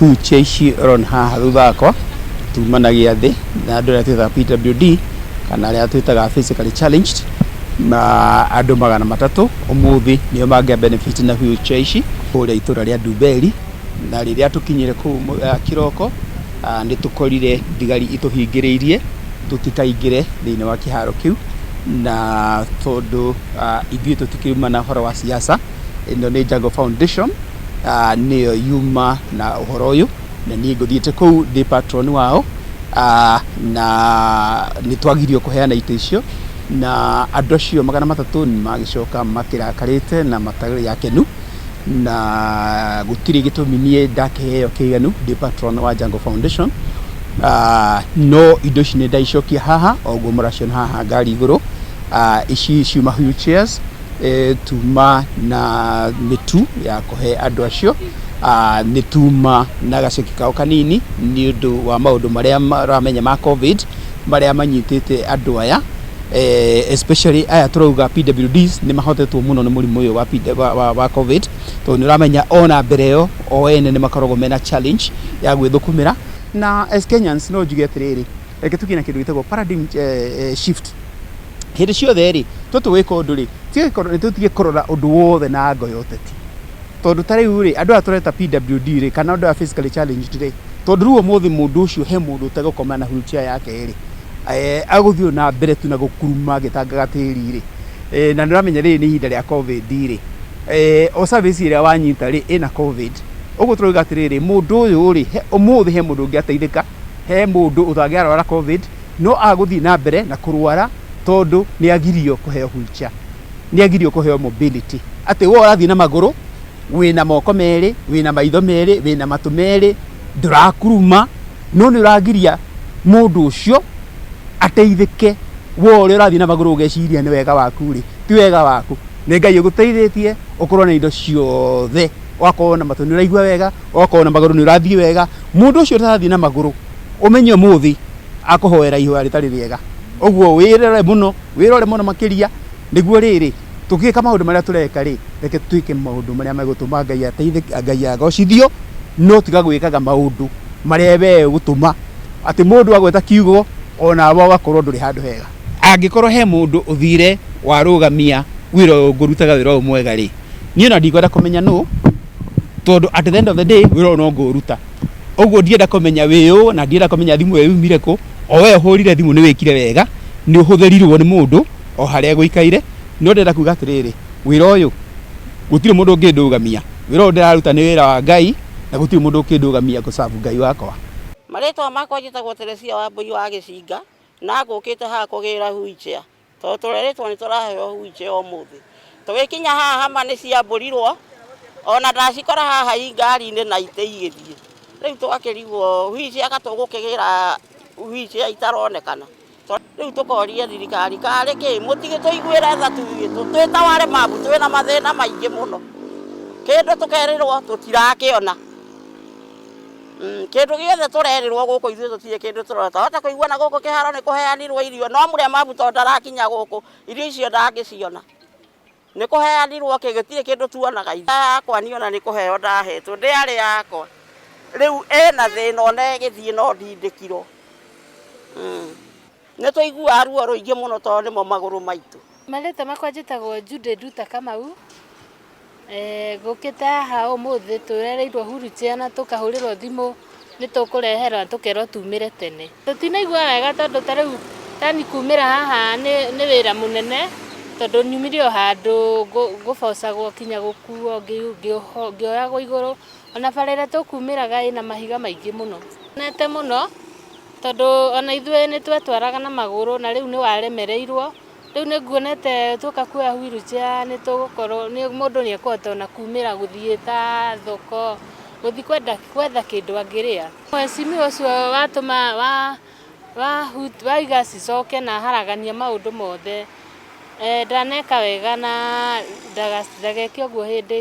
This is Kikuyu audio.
Wheelchair ici ũrona haha thutha wakwa tuma na gĩathĩ na andũ arĩa twĩtaga PWD kana arĩa twĩtaga physically challenged, na andũ 300 ũmũthĩ nĩo mangĩa benefit na wheelchair ici kũrĩa itũra rĩa Ndumberi. Na rĩrĩa tũkinyire kũu kĩroko, nĩ tũkorire thigari itũhingĩrĩirie tũtikaingĩre thĩinĩ wa kĩharo kĩu, na tondũ ithuĩ tũtikĩuma na ũhoro wa siasa, ĩno nĩ Jungle Foundation, nĩyo yuma na ũhoro ũyũ, na niĩ ngũthiĩte kũu ndĩ patron wao, na nĩ twagirio kũheana itĩ icio, na andũ acio 300 nĩ magĩcoka makĩrakarĩte na matarĩ akenu, na gũtirĩ gĩtũmi niĩ ndakĩheo kĩiganu ndĩ patron wa Jungle Foundation. No indo ici nĩ ndaicokia haha o ũguo mũraciona haha ngari igũrũ. Ici ciuma wheelchairs, tuma na mĩtu ya kũhe andũ acio, nĩ tuma na gaceki kao kanini nĩ ũndũ wa maũndũ marĩa maramenya ma COVID marĩa manyitĩte andũ aya, especially aya tũrauga PWDs nĩ mahotetwo mũno nĩ mũrimũ ũyũ wa COVID, tondũ nĩ ũramenya ona mbere ĩyo o ene nĩ makoragwo mena challenge ya gwĩthũkũmĩra. Na as Kenyans no njuge atĩrĩrĩ, reke tũgĩe na kĩndũ gĩtagwo paradigm shift. Hĩndĩ ciothe rĩ tũtũgĩka ũndũ rĩ, tũtige kũrora ũndũ wothe na ngo ya ũteti, tondũ ta rĩu rĩ, andũ aya tũreta PWD rĩ, kana andũ aya physically challenged rĩ, tondũ rĩu ũmũthĩ mũndũ ũcio, he mũndũ ũtegũkoma na wheelchair yake rĩ, agũthiĩ na mbere tu na gũkuruma agĩtangaga tĩri rĩ, na nĩ ũramenya rĩrĩ nĩ ihinda rĩa COVID rĩ, o service ĩrĩa wanyita rĩ ĩna COVID. Ũguo tũrauga atĩrĩrĩ, mũndũ ũyũ rĩ, ũmũthĩ he mũndũ ũngĩ ateithĩka, he mũndũ ũtangĩarwara COVID no agũthiĩ na mbere na kũrwara tondũ nĩ agirio kũheo wheelchair, nĩ agirio kũheo mobility, atĩ we ũrathiĩ na magũrũ, wĩna moko merĩ, wĩna maitho merĩ, wĩna matũ merĩ, ndũrakuruma, no nĩ ũragiria mũndũ ũcio ateithĩke. We ũrĩa ũrathiĩ na magũrũ ũgeciria nĩ wega waku rĩ, ti wega waku, nĩ Ngai ũgũteithĩtie ũkorwo na indo ciothe, ũgakorwo na matũ nĩ ũraigua wega, ũgakorwo na magũrũ nĩ ũrathiĩ wega. Mũndũ ũcio ũtarathiĩ na magũrũ, ũmenye ũmũthĩ akũhoera ihoya rĩtarĩ rĩega. Ũguo wĩrore mũno, wĩrore mũno makĩria, nĩguo rĩrĩ tũgĩka maũndũ marĩa tũreka rĩ, reke twĩke maũndũ marĩa megũtũma Ngai ateithĩke, Ngai agocithio, no tiga gwĩkaga maũndũ marĩa we ũgũtũma atĩ mũndũ agweta kiugo onawe ũgakorwo ndũrĩ handũ hega. Angĩkorwo he mũndũ ũthire warũgamia wĩra ũyũ ngũrutaga, wĩra ũyũ mwega rĩ, niĩ ona ndikwenda kũmenya nũ, tondũ at the end of the day wĩra ũyũ no ngũũruta. Ũguo ndienda kũmenya wĩ ũ, na ndienda kũmenya thimũ ĩyo yumire kũ. O we ũhũrire thimũ, nĩ wĩkire wega, nĩ ũhũthĩrirwo nĩ mũndũ o harĩa gũikaire, no ndĩrenda kuga atĩrĩrĩ, wĩra ũyũ gũtirĩ mũndũ ũngĩndũgamia. Wĩra ũyũ ndĩraruta nĩ wĩra wa Ngai, na gũtirĩ mũndũ ũkĩndũgamia gũcabu Ngai wakwa. Marĩtwa makwa njĩtagwo Teresia wa Mbũi wa Gĩcinga, na ngũkĩte haha kũgĩra wheelchair tondũ tũrerĩtwo nĩ tũraheo wheelchair ũmũthĩ. Tũgĩkinya haha hama nĩ ciambũrirwo, ona ndacikora haha i ngari-inĩ na itĩ igĩthiĩ. Rĩu twakĩrigwo wheelchair ka tũgũkĩgĩra wheelchair itaronekana. Rĩu tũkoria thirikari karĩ kĩ mũtigĩtũiguĩre tha twĩ ta walemavu, twĩna mathĩna maingĩ mũno. Kĩndũ tũkerĩrwo tũtirakĩona. Kĩndũ gĩothe tũrerĩrwo gũkũ ithuĩ tũtirĩ kĩndũ tũrona. Twahota kũigua na gũkũ kĩharo nĩ kũheanirwo irio, no mũlemavu tondũ ndarakinya gũkũ, irio icio ndangĩciona. Nĩ kũheanirwo kĩ, gũtirĩ kĩndũ tuonaga. Yakwa niĩ ona nĩ kũheo ndahetwo, ndĩarĩ yakwa. Rĩu ĩna thĩna ona ĩgĩthiĩ no ndindĩkirwo. Nĩ tũiguaga ruo rũingĩ mũno tondũ nĩmo magũrũ maitũ. Marĩtwa makwa njĩtagwo Jude Nduta Kamau. Ngũkĩte haha ũmũthĩ tũrereirwo wheelchair na tũkahũrĩrwo thimũ nĩ tũkũreherwo na tũkerwo tumĩre tene. Tũtinaigua wega tondũ ta rĩu tani kumĩra haha nĩ wĩra mũnene, tondũ nyumire o handũ ngũbocagwo kinya gũkuo ngĩoyagwo igũrũ, ona bara ĩrĩa tũkumĩraga ĩna mahiga maingĩ mũno. Nete mũno tondũ ona ithuĩ nĩ twetwaraga na magũrũ na rĩu nĩ waremereirwo. Rĩu nĩ nguonete tuoka kuoya wheelchair nĩ tũgũkorwo mũndũ nĩ ekũhota ona kumĩra gũthiĩ ta thoko, gũthiĩ kwenda gwetha kĩndũ angĩrĩa. Mheshimiwa ũcio watũma wa waiga cicoke na haragania maũndũ mothe, ndaneka wega na ndageke ũguo hĩndĩ.